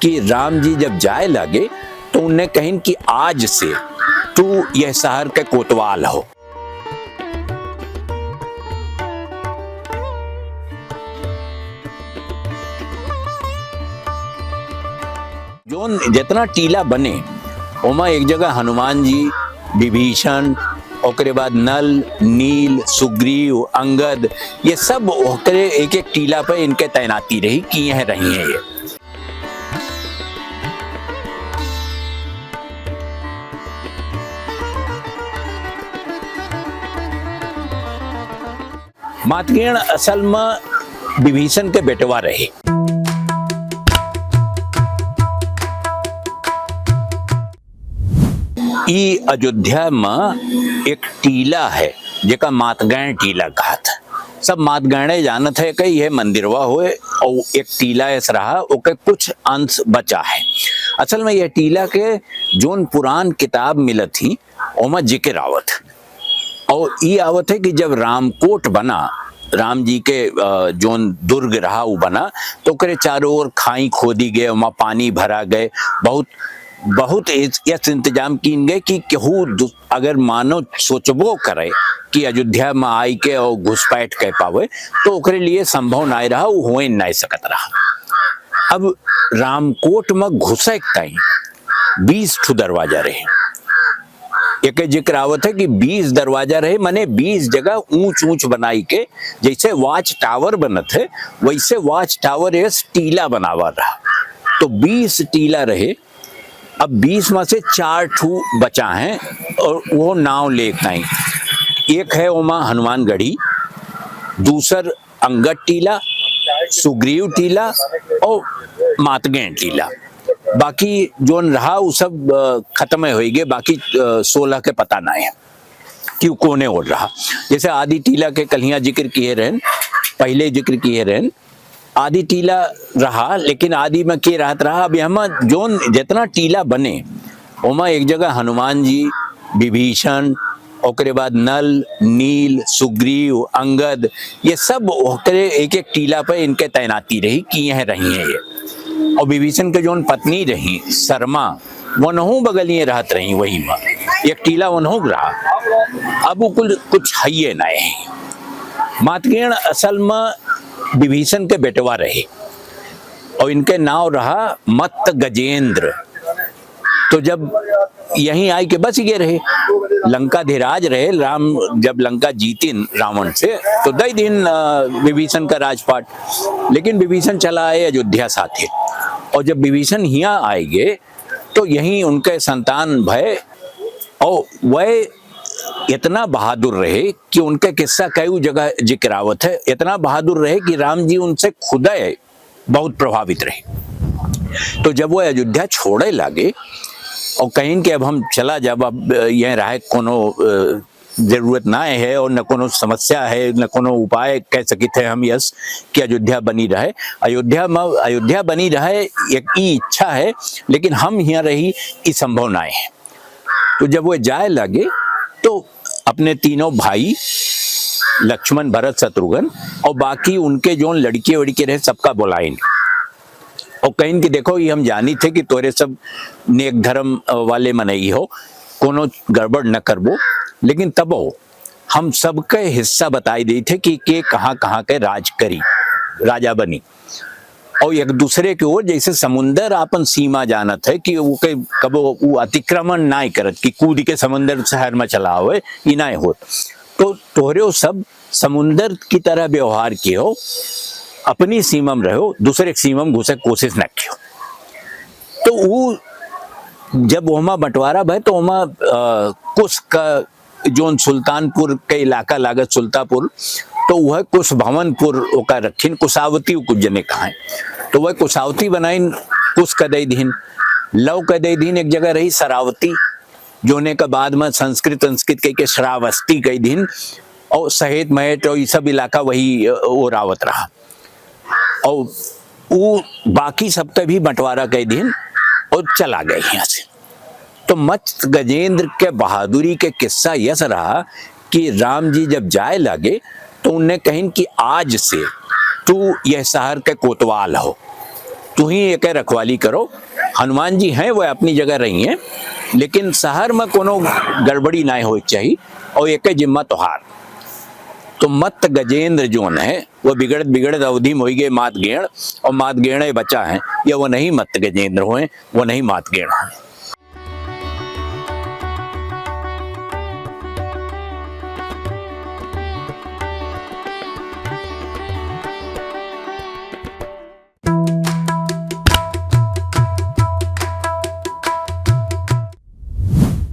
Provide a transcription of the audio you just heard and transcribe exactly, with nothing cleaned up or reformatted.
कि राम जी जब जाए लागे, तो उन्हें कहिन कि आज से तू यह शहर के कोतवाल हो। जोन जितना टीला बने, ओमा एक जगह हनुमान जी, विभीषण, ओकरे बाद नल, नील, सुग्रीव, अंगद, ये सब ओकरे एक एक टीला पे इनके तैनाती रही कि यह रही हैं ये। मातगेण असल म विभीषण के बेटवा रहे। ई अयोध्या म एक टीला है, जेका मातगैण टीला कहत है। सब मातगैणे जानत है कि यह मंदिरवा होए और एक टीला ऐस रहा, ओके कुछ अंश बचा है। असल में यह टीला के जोन पुरान किताब मिलत ही, ओमा जिक्र आवत है। और ई आवत है कि जब रामकोट बना, राम जी के, अ, जोन दुर्ग रहा उ बना, तो ओकरे चारों ओर खाई खोदी गए, ओमा पानी भरा गए, बहुत, बहुत इस, यस इंतजाम कीन गए कि केहू दु-, अगर मानो सोचबो करे कि अयोध्या में आई के और घुसपैठ कर पावे, तो ओकरे लिए संभव नाय रहा, उ होए नाय सकत रहा। अब रामकोट में घुसे के ताई बीस ठो दरवाजा रहे। एके जिक्र आवत है कि बीस दरवाजा रहे, माने बीस जगह ऊंच ऊंच बनाई के, जैसे watch tower बनत है, वैसे watch tower एस टीला बनावा रहा। तो बीस टीला रहे। अब बीस में से चार ठू बचा हैं और वो नाव लेत आई। एक है ओमा हनुमानगढ़ी, दूसर अंगद टीला, सुग्रीव टीला और मातगेण टीला। बाकी जोन रहा उ सब, अ, खत्म होइ गए। बाकी, अ, सोलह के पता ना है कि उ कोने ओर रहा। जैसे आदि टीला के कल्हिया जिक्र किए रहन, पहले जिक्र किए रहन, आदि टीला रहा, लेकिन आदि में के रहत रहा? अब यहाँ जोन जितना टीला बने, ओमा एक जगह हनुमान जी, विभीषण, ओकरे बाद नल, नील, सुग्रीव, अंगद, ये सब ओकरे एक एक टीला पे इनके तैनाती रही कि यह रही हैं ये। और विभीषण के जोन पत्नी रही शर्मा, वनहू बगलिए रहत रही वही में, एक टीला वनहू रहा। अब वो कुल कुछ हइये ना है। मातगेण असल में विभीषण के बेटवा रहे और इनके नाव रहा मत्त गजेंद्र। तो जब यहीं आई के बस गए रहे, लंकाधिराज रहे, राम जब लंका जीतिन रावण से, तो दई दिन, अ, विभीषण का राजपाट। लेकिन विभीषण चला आए अयोध्या साथे, और जब विभीषण हियाँ आए गए, तो यहीं उनके संतान भय, और वह इतना बहादुर रहे कि उनके किस्सा कई जगह जिक्र आवत है। इतना बहादुर रहे कि राम जी उनसे खुदे बहुत प्रभावित रहे। तो जब वो अयोध्या छोड़े लागे और कहिन कि अब हम चला जाब, अब यह रहे कोनो, अ, जरूरत ना है और न कोनो समस्या है, न कोनो उपाय कह सकित है हम यस कि अयोध्या बनी रहे। अयोध्या में, अयोध्या बनी रहे, एक ई इच्छा है, लेकिन हम हियाँ रही, ई संभव ना है। तो जब वो जाए लागे, तो अपने तीनों भाई लक्ष्मण, भरत, शत्रुघ्न और बाकी उनके जोन लड़के वड़के रहे, सबका बुलाइन और कहिन कि देखो, ये हम जानी थे कि तोरे सब नेक धर्म, अ, वाले मनई हो, कोनो गड़बड़ न करबो, लेकिन तबो हम सबके हिस्सा बताई देई थे कि के कहाँ कहाँ के राज करी, राजा बनी। और एक दूसरे के ओर जैसे समुंदर आपन सीमा जानत है कि वो के कबो वो अतिक्रमण नाय करत कि कूद के समुंदर शहर में चला आवे, ई नाय होत। तो तोहरे सब समुंदर की तरह व्यवहार कियो, अपनी सीमा में रहो, दूसरे की सीमा में घुसे के कोशिश न कियो। तो वो जब ओमा बंटवारा भय तो ओमा, अ, कुश का जोन सुल्तानपुर के इलाका लागत सुल्तापुर, तो वह कुश भवनपुर ओका रखिन, कुशावती कुछ जने कहा है, तो वह कुशावती बनाइन, कुश क दे दीन, लव क दे दीन, एक जगह रही सरावती, जोने का बाद में संस्कृत, संस्कृत कह के श्रावस्ती कह दीन, और सहेत महेत और ये सब इलाका वही, अ, वो रावत रहा। और वो बाकी सबका भी बंटवारा कह दीन और चला गए यहाँ से। तो मत्त गजेंद्र के बहादुरी के किस्सा यस रहा कि राम जी जब जाए लागे तो उन्हें कहिन कि आज से तू यह शहर के कोतवाल हो। तू ही एके रखवाली करो। हनुमान जी हैं, वह अपनी जगह रही हैं, लेकिन शहर में कोनो गड़बड़ी ना होए के चाहिए, और एके जिम्मा तोहार। तो मत्त गजेंद्र जोन है, वो बिगड़त बिगड़त अवधि में होई गए मात गेण, और मात गेण बचा है, या वो नहीं मत्त गजेंद्र होए, वो नहीं मात गेण होए।